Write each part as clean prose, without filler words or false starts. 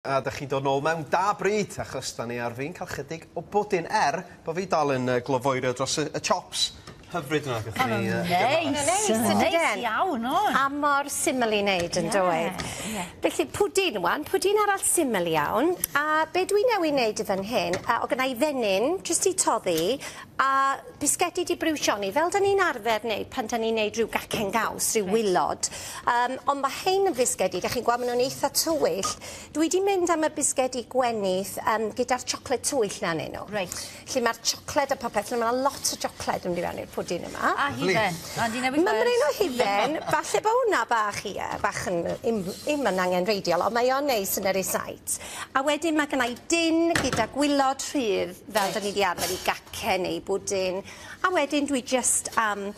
A 'dach chi'n dod nôl mewn da bryd achos 'dan ni ar fin ca'l chydig o bwdin er bo' fi dal yn yy glofoerio dros y y chops hyfryd yna gathon ni yy... Neis! Neis yndyden? Neis iawn o'n. A mor syml i neud yndoedd? Ie. Felly pwdin ŵan, pwdin arall syml iawn a be' dwi newy neud yn fan hyn yy o' gynna i fenyn jyst i toddi a bisgedi 'di briwsioni fel 'dan ni'n arfer neud pan 'dan ni'n neud rhyw gacen gaws rhyw wylod yym ond ma' hein yn fisgedi 'dach chi'n gweld ma' nw'n eitha tywyll dwi 'di mynd am y bisgedi gwenith yym gyda'r siocled tywyll 'na arnyn nw. Reit. Lle ma'r siocled a popeth lle ma' 'na lot o siocled yn mynd i fewn i'r pwdin yma. A hufen. A di newid Mymryn o hufen, falle bo' hwnna bach ie, bach yn 'im 'im yn angenreidiol ond mae o'n neis yn y recipe. A wedyn ma' gynna i dun gyda gwilod rhydd fel 'dan ni 'di arfer i gacen neu bwdin a wedyn dwi jyst am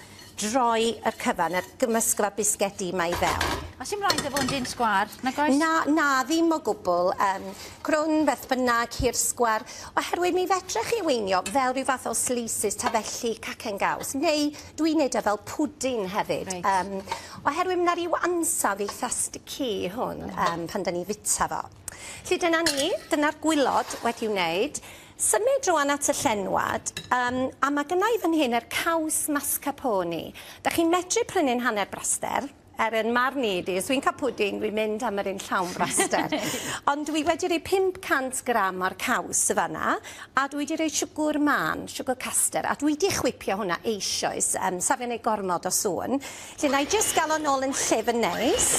droi yr cyfan yr gymysgfa bisgedi 'ma i fewn. A sim raid iddo fo' yn dyn sgwâr, nag oes? Na, na, ddim o gwbwl yym crwn beth bynnag, hir sgwâr, oherwydd mi fedrech chi weinio fel rhyw fath o slices tafelli cacen gaws, neu dwi'n neud e fel pwdin hefyd. Reit. Yym oherwydd ma' 'na ryw ansawdd eitha sticky i hwn yym pan 'dan ni fita fo. 'Lly dyna ni, dyna'r gwilod wedi wneud. Symud rŵan at y llenwad, yym a ma' gynna i fan hyn yr caws mascarpone. 'Dach chi'n medru prynu'n hanner braster, er yn marn i di, os dwi'n ca'l pwdin dwi'n mynd am yr un llawn braster. Ond dwi wedi rhoi 500 gram o'r caws y fan'na, a dwi wedi rhoi siwgr mân, siwgr caster, a dwi 'di chwipio hwnna eisoes, yym sa fe'n neud gormod o sŵn. 'Lly 'nai jyst ga'l o nôl yn llyfn neis.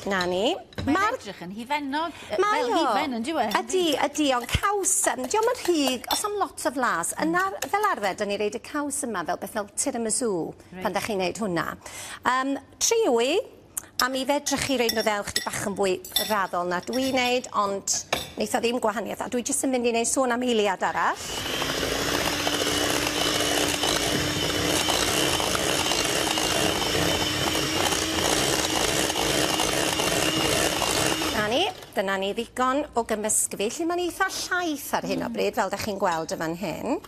'Na ni. Mae'n edrych yn hufennog. Mae fel o. hufen on'd yw e? Ydi ydi ond caws yym 'di o'm yn rhy o's a'm lot o flas. Yna fel arfer 'dyn ni roid y caws yma fel beth fel tiramisu Reit. pan 'dach chi'n neud hwnna. Yym tri wy a mi fedrwch chi roid nhw fewn chydig bach yn fwy raddol na dwi'n neud ond neith o ddim gwahaniaeth a dwi jyst yn mynd i neud sŵn am eiliad arall. 'Na ni, dyna ni ddigon o gymysgfu 'lly ma'n eitha llaith ar hyn o bryd fel 'dach chi'n gweld yn fan hyn.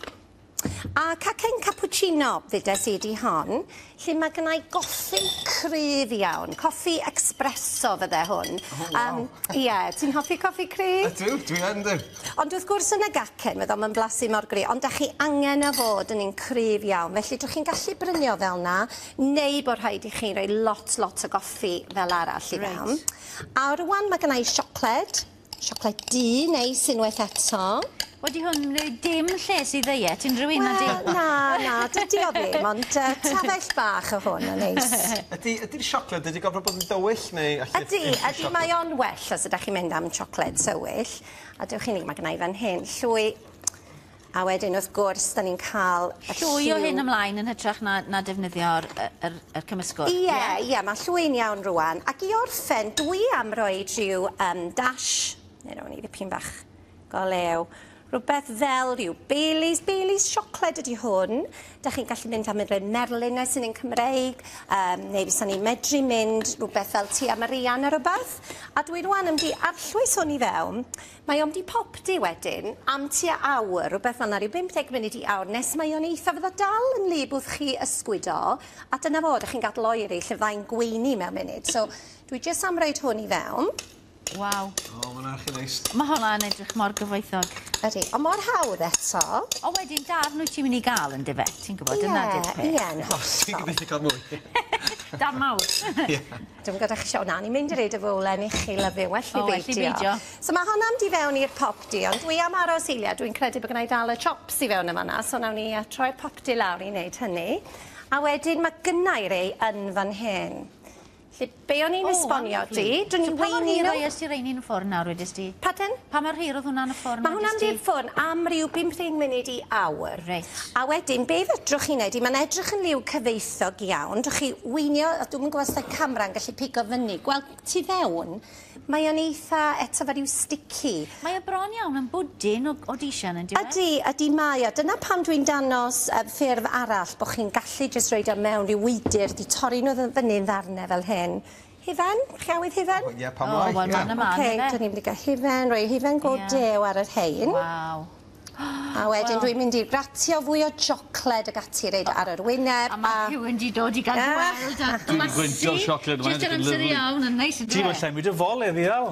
A cacen cappuccino ddudes i 'di hon, lle ma' gynnai goffi cryf iawn, coffi espresso fydde hwn. O waw. Yym ie, ti'n hoffi coffi cryf? Ydw, dwi yn 'dw. Ond wrth gwrs yn y gacen fydde o'm yn blasu mor gry, ond 'dach chi angen o fod yn un cryf iawn, felly dych chi'n gallu brynu o fel 'na, neu bo' rhaid i chi roi lot lot o goffi fel arall i fewn. Reit. A rŵan ma' gynnai siocled, siocled du neis unwaith eto. Wedi hwn wneud dim lles i ddiet unrhyw un nadi? Wel na na dydi o ddim ond yy tafell bach o hwn yn neis. Ydi ydi'r siocled ydi gorfod bod yn dywyll neu allu Ydi ydi mae o'n well os ydach chi'n mynd am siocled tywyll. A dewch i ni ma' gynna i fan hyn llwy a wedyn wrth gwrs 'dan ni'n ca'l y Llwy o lliw. hyn ymlaen yn hytrach na na defnyddio'r yy yr yr cymysgwr. Ie ie ma' llwy'n iawn rŵan ac i orffen dwi am roid rhyw yym dash neu rown i ddipyn bach go lew rwbeth fel rhyw Baileys, Baileys siocled ydi hwn. 'Dach chi'n gallu mynd am y merlyn sy'n un Cymreig yym neu fysa ni'n medru mynd rwbeth fel Tia Maria ne' rwbath. A dwi rŵan yn mynd i arllwys hwn i fewn. Mae o'n mynd i popty wedyn am tua awr, rwbeth fel 'na ryw 50 munud i awr nes mae o'n eitha fydda dal yn wlyb wrth chi ysgwyd o a dyna fo 'dych chi'n gadl oeri lle fyddai'n gweini mewn munud. So dwi jyst am roid hwn i fewn. Waw. O ma' wnna'n archi neis. Ma' hwnna'n edrych mor gyfoethog. Ydi, on' mor hawdd eto. On' wedyn darn wyt ti'n myn' i ga'l yndyfe? Ti'n gwbod dyna 'di'r peth. Ie, ie'n O ti'n hollol. gobeithio ca'l mwy. Darn mawr. Ie. Dwi'm yn gwod 'dach chi isio o na o'n i'n mynd i roid y fowlen i chi lyfio well fi O well i beidio. So ma' honna'n mynd i fewn i'r popty ond dwi am aros eiliad dwi'n credu bo' gynna i dal y chops i fewn yn fan 'na so nawn ni yy troi'r popty lawr i neud hynny. A wedyn ma' gynna i rei yn fan hyn. 'Lly be' o'n i'n esbonio di, dwn So i'n pa mor weini hir nhw. roies ti reini yn y ffwrn nawr wedes di? Pardon? Pa mor hir o'dd hwnna yn y ffwrn Ma' hwnna'n mynd i'r ffwrn am ryw 50 munud i awr. Reit. A wedyn be' fedrwch chi neud i ma'n edrych yn liw cyfoethog iawn, 'drwch chi weinio, a dwi'm yn gwbo os 'da camera'n gallu pigo fyny, gweld tu fewn, mae o'n eitha eto fel ryw sticky. Mae o bron iawn yn bwdin o o disian on'd yw e? Ydi, ydi mae o. Dyna pam dwi'n danos yy ffurf arall bo' chi'n gallu jyst roid o mewn ryw wydyr, 'di torri nhw fyny'n ddarne fel hyn. Hufen? Chi awydd hufen? O ie pam O lai. wel man a man Oce, yfe? 'dyn ni'n mynd i ga'l hufen, roi hufen go Ie. dew ar yr rhein. Waw. A wedyn dwi'n mynd i gratio fwy o siocled ag ati reid ar yr wyneb. A mae rhywun 'di dod i gael gweld a Dwi 'di gwyntio'r siocled yma, Jyst yr amser iawn yn neis Ti wedi llenwi dy fol eddi ddal.